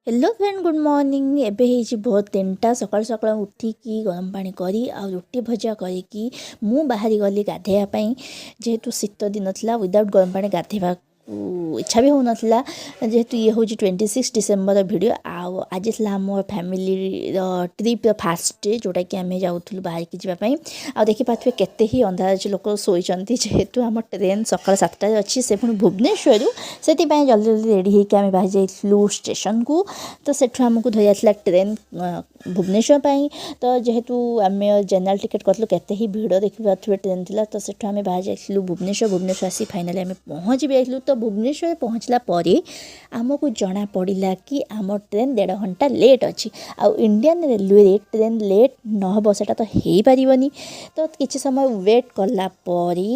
Hello friend, good morning. ଏବେ ହେଇଛି ଭୋର 3ଟା। ସକାଳୁ ସକାଳୁ ଉଠିକି ଗରମ ପାଣି କରି ଆଉ ରୁଟି ଭଜା କରିକି ମୁଁ ବାହାରି ଗଲି ଗାଧେଇବା ପାଇଁ। ଯେହେତୁ ଶୀତ ଦିନ ଥିଲା, ୱିଦାଉଟ୍ ଗରମ ପାଣି ଗାଧେଇବାକୁ ଇଚ୍ଛା ବି ହେଉନଥିଲା। ଯେହେତୁ ଇଏ ହେଉଛି 26 ଡିସେମ୍ବର ଭିଡ଼ିଓ ଆଉ ଆଜି ଥିଲା ଆମ ଫ୍ୟାମିଲିର ଟ୍ରିପ୍ର ଫାଷ୍ଟ ଡେ, ଯେଉଁଟାକି ଆମେ ଯାଉଥିଲୁ ବାହାରିକି ଯିବା ପାଇଁ। ଆଉ ଦେଖିପାରୁଥିବେ କେତେ ହିଁ ଅନ୍ଧାର ଅଛି, ଲୋକ ଶୋଇଛନ୍ତି। ଯେହେତୁ ଆମ ଟ୍ରେନ୍ ସକାଳ 7ଟାରେ ଅଛି, ସେ ପୁଣି ଭୁବନେଶ୍ୱରରୁ, ସେଥିପାଇଁ ଜଲ୍ଦି ଜଲ୍ଦି ରେଡ଼ି ହେଇକି ଆମେ ବାହାରି ଯାଇଥିଲୁ ଷ୍ଟେସନକୁ। ତ ସେଠୁ ଆମକୁ ଧରିବାର ଥିଲା ଟ୍ରେନ୍ ଭୁବନେଶ୍ୱର ପାଇଁ। ତ ଯେହେତୁ ଆମେ ଜେନେରାଲ୍ ଟିକେଟ୍ କରିଥିଲୁ, କେତେ ହିଁ ଭିଡ଼ ଦେଖିପାରୁଥିବେ ଟ୍ରେନ୍ ଥିଲା। ତ ସେଠୁ ଆମେ ବାହାରି ଯାଇଥିଲୁ ଭୁବନେଶ୍ୱର। ଭୁବନେଶ୍ୱର ଆସି ଫାଇନାଲି ଆମେ ପହଞ୍ଚି ବି ଯାଇଥିଲୁ। ତ ଭୁବନେଶ୍ୱରରେ ପହଞ୍ଚିଲା ପରେ ଆମକୁ ଜଣା ପଡ଼ିଲା କି ଆମ ଟ୍ରେନ୍ ଦେଢ଼ ଘଣ୍ଟା ଲେଟ୍ ଅଛି। ଆଉ ଇଣ୍ଡିଆନ୍ ରେଲୱେରେ ଟ୍ରେନ୍ ଲେଟ୍ ନ ହେବ, ସେଇଟା ତ ହେଇପାରିବନି। ତ କିଛି ସମୟ ୱେଟ୍ କଲା ପରେ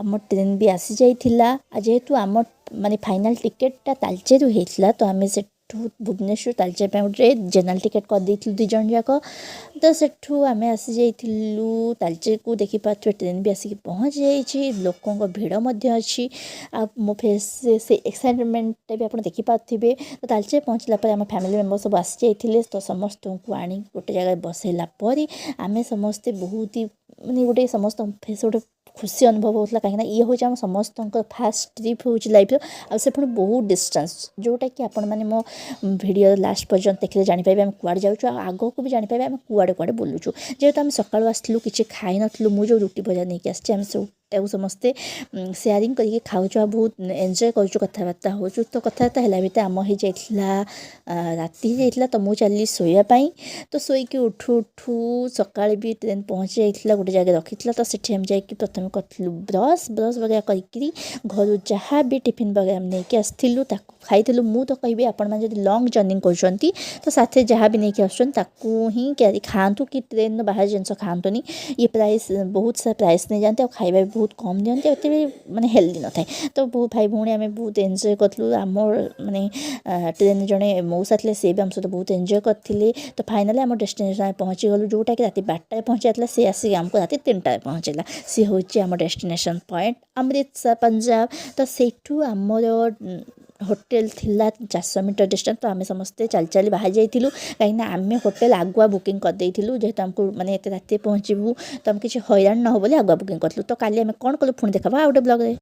ଆମ ଟ୍ରେନ୍ ବି ଆସିଯାଇଥିଲା। ଆଉ ଯେହେତୁ ଆମ ମାନେ ଫାଇନାଲ୍ ଟିକେଟ୍ଟା ତାଲଚେରରୁ ହେଇଥିଲା, ତ ଆମେ ସେଠୁ ଭୁବନେଶ୍ୱର ତାଲଚେର ପାଇଁ ଗୋଟେ ଜେନେରାଲ୍ ଟିକେଟ୍ କରିଦେଇଥିଲୁ ଦୁଇ ଜଣ ଯାକ। ତ ସେଠୁ ଆମେ ଆସିଯାଇଥିଲୁ ତାଲଚେରକୁ। ଦେଖିପାରୁଥିବେ, ଟ୍ରେନ୍ ବି ଆସିକି ପହଞ୍ଚି ଯାଇଛି, ଲୋକଙ୍କ ଭିଡ଼ ମଧ୍ୟ ଅଛି ଆଉ ମୋ ଫେସ୍ ସେ ଏକ୍ସାଇଟମେଣ୍ଟଟା ବି ଆପଣ ଦେଖିପାରୁଥିବେ। ତ ତାଲଚେର ପହଞ୍ଚିଲା ପରେ ଆମ ଫ୍ୟାମିଲି ମେମ୍ବର ସବୁ ଆସିଯାଇଥିଲେ। ତ ସମସ୍ତଙ୍କୁ ଆଣିକି ଗୋଟେ ଜାଗାରେ ବସେଇଲା ପରେ ଆମେ ସମସ୍ତେ ବହୁତ ହି ମାନେ ଗୋଟେ ସମସ୍ତଙ୍କ ଫେସ୍ ଗୋଟେ ଖୁସି ଅନୁଭବ ହେଉଥିଲା, କାହିଁକିନା ଇଏ ହେଉଛି ଆମ ସମସ୍ତଙ୍କ ଫାଷ୍ଟ ଟ୍ରିପ୍ ହେଉଛି ଲାଇଫ୍ର ଆଉ ସେ ପୁଣି ବହୁତ ଡିଷ୍ଟାନ୍ସ, ଯେଉଁଟାକି ଆପଣମାନେ ମୋ ଭିଡ଼ିଓ ଲାଷ୍ଟ ପର୍ଯ୍ୟନ୍ତ ଦେଖିଲେ ଜାଣିପାରିବେ ଆମେ କୁଆଡ଼େ ଯାଉଛୁ ଆଉ ଆଗକୁ ବି ଜାଣିପାରିବେ ଆମେ କୁଆଡ଼େ କୁଆଡ଼େ ବୁଲୁଛୁ। ଯେହେତୁ ଆମେ ସକାଳୁ ଆସିଥିଲୁ, କିଛି ଖାଇନଥିଲୁ, ମୁଁ ଯେଉଁ ରୁଟି ଭଜା ନେଇକି ଆସିଛି, ଆମେ ସବୁଟାକୁ ସମସ୍ତେ ସେୟାରିଂ କରିକି ଖାଉଛୁ ଆଉ ବହୁତ ଏନ୍ଜୟ କରୁଛୁ, କଥାବାର୍ତ୍ତା ହେଉଛୁ। ତ କଥାବାର୍ତ୍ତା ହେଲା ଭିତରେ ଆମ ହେଇଯାଇଥିଲା ରାତି ହେଇଯାଇଥିଲା। ତ ମୁଁ ଚାଲିଲି ଶୋଇବା ପାଇଁ। ତ ଶୋଇକି ଉଠୁ ଉଠୁ ସକାଳେ ବି ଟ୍ରେନ୍ ପହଞ୍ଚି ଯାଇଥିଲା, ଗୋଟେ ଜାଗାରେ ରଖିଥିଲା। ତ ସେଠି ଆମେ ଯାଇକି ପ୍ରଥମେ କରିଥିଲୁ ବ୍ରସ୍। ବ୍ରସ୍ ବଗେରା କରିକିରି ଘରୁ ଯାହା ବି ଟିଫିନ୍ ବଗେରା ଆମେ ନେଇକି ଆସିଥିଲୁ, ତାକୁ ଖାଇଥିଲୁ। ମୁଁ ତ କହିବି, ଆପଣମାନେ ଯଦି ଲଙ୍ଗ୍ ଜର୍ଣ୍ଣି କରୁଛନ୍ତି, ତ ସାଥିରେ ଯାହା ବି ନେଇକି ଆସୁଛନ୍ତି, ତାକୁ ହିଁ କ୍ୟାରି ଖାଆନ୍ତୁ କି ଟ୍ରେନ୍ର ବାହାର ଜିନିଷ ଖାଆନ୍ତୁନି। ଇଏ ପ୍ରାଇସ୍ ବହୁତ ସାରା ପ୍ରାଇସ୍ ନେଇଯାଆନ୍ତି ଆଉ ଖାଇବା ବି ବହୁତ କମ୍ ଦିଅନ୍ତି ଆଉ ଏତେ ବି ମାନେ ହେଲ୍ଦି ନଥାଏ। ତ ବହୁତ ଭାଇ ଭଉଣୀ ଆମେ ବହୁତ ଏନ୍ଜୟ କରିଥିଲୁ। ଆମ ମାନେ ଟ୍ରେନ୍ରେ ଜଣେ ମଉସା ଥିଲେ, ସେ ବି ଆମ ସହିତ ବହୁତ ଏନ୍ଜୟ କରିଥିଲେ। ତ ଫାଇନାଲି ଆମ ଡେଷ୍ଟିନେସନ୍ ଆମେ ପହଞ୍ଚିଗଲୁ। ଯେଉଁଟାକି ରାତି 12ଟାରେ ପହଞ୍ଚିବାର ଥିଲା, ସେ ଆସିକି ଆମକୁ ରାତି 3ଟାରେ ପହଞ୍ଚାଇଲା। ସିଏ ହେଉଛି ଆମ ଡେଷ୍ଟିନେସନ୍ ପଏଣ୍ଟ ଅମୃତସର, ପଞ୍ଜାବ। ତ ସେଇଠୁ ଆମର ହୋଟେଲ ଥିଲା 400 ମିଟର ଡିଷ୍ଟାନ୍ସ। ତ ଆମେ ସମସ୍ତେ ଚାଲି ଚାଲି ବାହାରି ଯାଇଥିଲୁ, କାହିଁକିନା ଆମେ ହୋଟେଲ ଆଗୁଆ ବୁକିଂ କରିଦେଇଥିଲୁ। ଯେହେତୁ ଆମକୁ ମାନେ ଏତେ ରାତିରେ ପହଞ୍ଚିବୁ, ତ ଆମେ କିଛି ହଇରାଣ ନ ହେବ ବୋଲି ଆଗୁଆ ବୁକିଂ କରିଥିଲୁ। ତ କାଲି ଆମେ କ'ଣ କଲୁ, ପୁଣି ଦେଖାହେବା ଆଉ ଗୋଟେ ବ୍ଲଗ୍ରେ।